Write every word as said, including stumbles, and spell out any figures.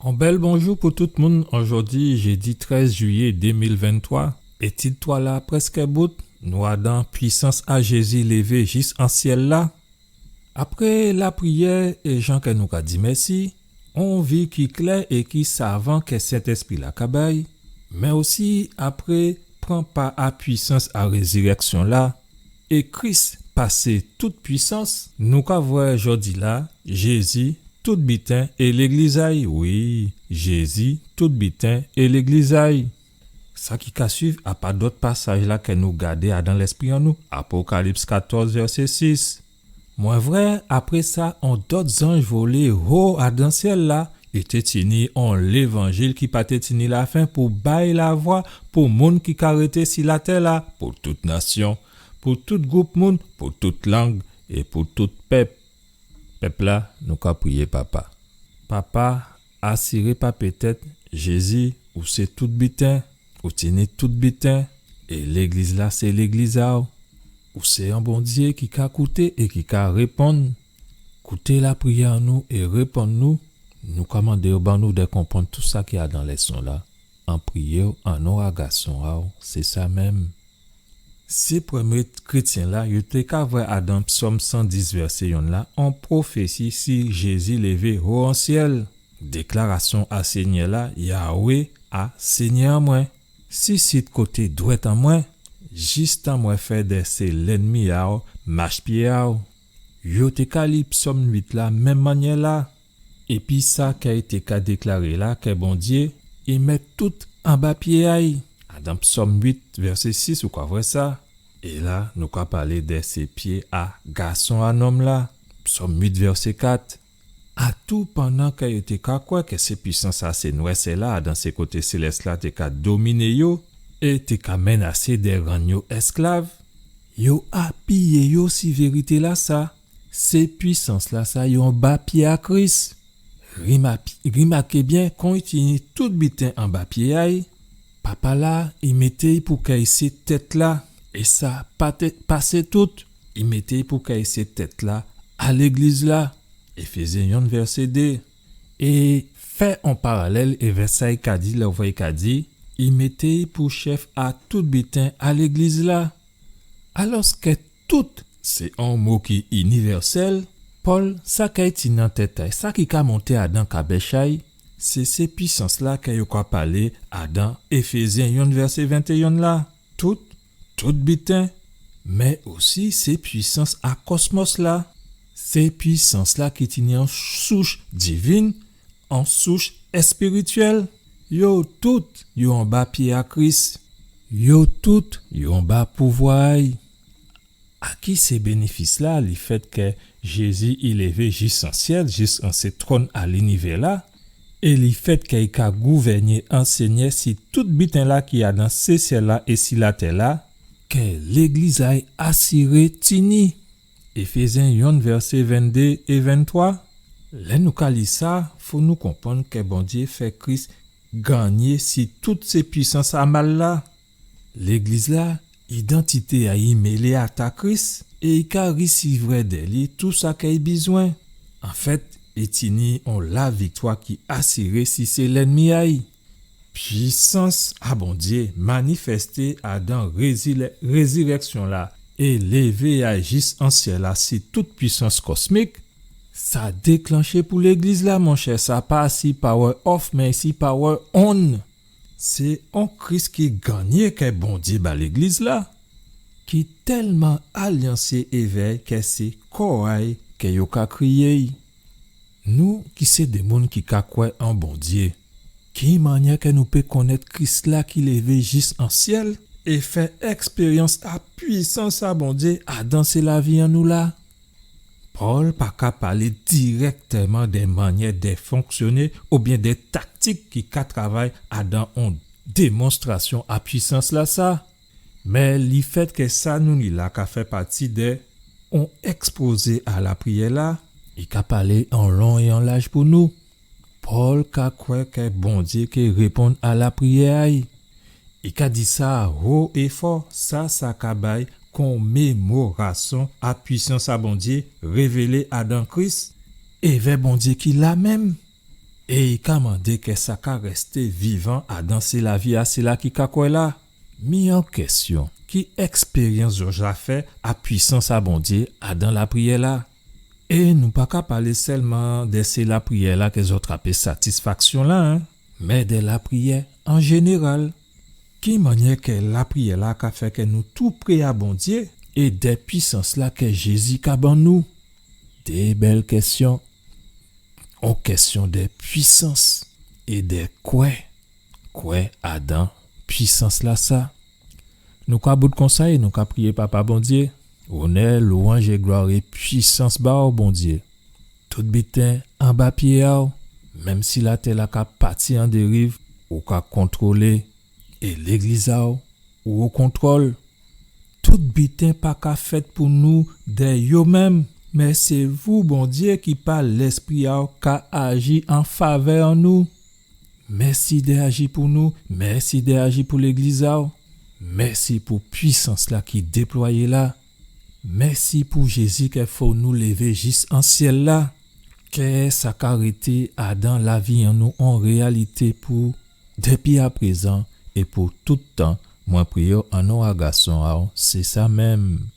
On bèl bonjou pou tout moun. Ojòdi, jédi trèz jiyé dé mil venntwa, étid twa la prèskè bout. Nou adan pwisans a Jézi lévé jis an syèl la. Apré lapriyè é jan kè nou ka di mèsi, on vi ki klè é ki savan kè Sentèspri la ka bay, mé osi apré pran pa a pwisans a rézirèksyon la, é Kris pasé tout pwisans, nou ka vwè jòdi la, Jézi tout biten é légliz a'y, wi, Jézi tout biten é légliz a'y. Sa ki ka suiv, a pa dòt pasaj la kè nou gadé adan lèspri an nou, Apokalips katòz, vèsé sis. Mwen vwè, apré sa, on dòt zanj volé ho adan syèl la, é té tini on lévanjil ki pa té tini lafen pou bay lavwa pou moun ki ka rété si latè la, pou tout nasyon, pou tout gwoup moun, pou tout lang é pou tout pèp. Pèp la, nou ka priyé, Papa. Papa, asiré pa pétèt, Jézi, ou sé tout biten, ou tini tout biten, é légliz la sé légliz a'w. Ou sé on Bondyé ki ka kouté é ki ka réponn. Kouté lapriyè an nou é réponn nou. Nou ka mandé'w ban nou dè konprann tou sa ki adan lèson la. An priyé'w an non a Gason a'w, sé sa menm. Sé prèmyé krétyen la, yo té ka vwè adan Psòm san dis vèsé yonn la, on pwofési si Jézi lévé ho an syèl. Déklarasyon a Sényè la, Yahweh a Sényè an mwen, sisit koté dwèt an mwen, jistan mwen fè dè sé lènmi a'w machpyé a'w. Yo té ka li Psòm uit la menm mannyè la. Épi sa kè i té ka déklaré la, kè Bondyé i mèt tout anba pyé a'y. Adan Psòm uit, vèsé sis, ou ka vwè sa. É la, nou ka palé dè sé pyé a Gason a nonm la. Psòm uit, vèsé kat. Atou, pandan kè yo té ka kwè kè sé pwisans a sé nwèsè la, adan sé koté sélès la té ka dominé yo, é té ka ménasé dè rann yo èsklav, yo apiyé yo si vérité la sa. Sé pwisans la sa yo anba pyé a Kris. Rima-, rimaké byen, kon i tini tout biten anba pyé a'y, Papa la, i mété'y pou kè i sé tèt la, é sa pa té-, pa sé tout, i mété'y pou kè i sé tèt la a légliz la. Éfézyen yonn vèsé dé. É fè on paralèl èvè sa i ka di, lè ou vwè i ka di, i mété'y pou chèf a tout biten a légliz la. Alòskè tout, sé on mo ki inivèsèl, Pòl, sa kè i tini an tèt a'y, sa ki ka monté adan kabèch a'y, sé, sé pwisans la kè yo ka palé adan Éfézyen yonn vèsé ventéyonn la. Tout, tout biten, mé osi sé pwisans a kòsmòs la. Sé pwisans la ki tini an souch divin, an souch èspirityèl. Yo tout, yo anba pyé a Kris. Yo tout, yo anba pouvwa a'y. A ki sé bénéfis la, lèfèt kè Jézi i lévé jis an syèl, jis an sé twòn a linivè la, é lèfèt kè i ka gouvèné an Sényè si tout biten la ki adan sé syèl la é si latè la, kè légliz a'y asiré tini. Éfézyen yonn vèsé venndé é venntwa. Lè nou ka li sa, fò nou konprann kè Bondyé fè Kris gannyé si tout sé pwisans a mal la. Légliz la, idantité a'y mélé a ta Kris, é i ka risivwè dè li tou sa kè i bizwen. Anfèt, i tini on laviktwa ki asiré si sé lènmi a'y. Pwisans a Bondyé manifèsté adan rézilè-, rézirèksyon la é lévé a'y jis an syèl la si tout pwisans kòsmik, sa déklanché pou légliz la, monchè, sa pa si power off, mé si power on. Sé on Kris ki gannyé kè Bondyé ba légliz la, ki tèlman alyansé èvè'y kè sé kò a'y kè yo ka kriyé'y. Nou ki sé dé moun ki ka kwè an Bondyé, ki mannyè kè nou pé konnèt Kris la ki lévé jis an syèl é fè èkspéryans a pwisans a Bondyé adan sé lavi an nou la? Pòl pa ka palé dirèktèman dè mannyè dè fonksyoné oubyen dè taktik ki ka travay adan on démonstrasyon a pwisans la sa. Mé lèfèt kè sa nou li la ka fè pati dè on èkspozé a lapriyè la, i ka palé an lon é an laj pou nou. Pòl ka kwè kè Bondyé ké réponn a lapriyè a'y. I ka di sa ho é fò, sa, sa ka bay konmémorasyon a pwisans a Bondyé révélé adan Kris, èvè Bondyé ki la menm. É i ka mandé kè sa ka rèsté vivan adan sé lavi a sila ki ka kwè la. Mi on kèsyon, ki èkspéryans zòt ja fè a pwisans a Bondyé adan lapriyè la? É nou pa ka palé sèlman dè sé lapriyè la kè zòt trapé satisfaksyon la, en, mé dè lapriyè an jénéral. Ki mannyè kè lapriyè la ka fè kè nou tou pré a Bondyé é dè pwisans la kè Jézi ka ban nou? Dé bèl kèsyon. On kèsyon dè pwisans é dè kwè. Kwè adan pwisans la sa. Nou ka bout konsa é nou ka priyé Papa Bondyé. Onè, lwanj é glwa é pwisans ba ou, Bondyé. Tout biten anba pyé a ou, menm si latè la ka pati an dériv, ou ka kontwolé, é légliz a ou, ou o kontwòl. Tout biten pa ka fèt pou nou dè yo menm, mé sé vou, Bondyé, ki pa Lèspri a ou ka aji an favè an nou. Mèsi dè aji pou nou, mèsi dè aji pou légliz a ou. Mèsi pou pwisans la ki déplwayé la. Mèsi pou Jézi kè fè nou lévé jis an syèl la. Kè sa ka rété adan lavi an nou on réyalité pou dépi aprézan é pou tout tan, mwen priyé an non a Gason a ou, sé sa menm.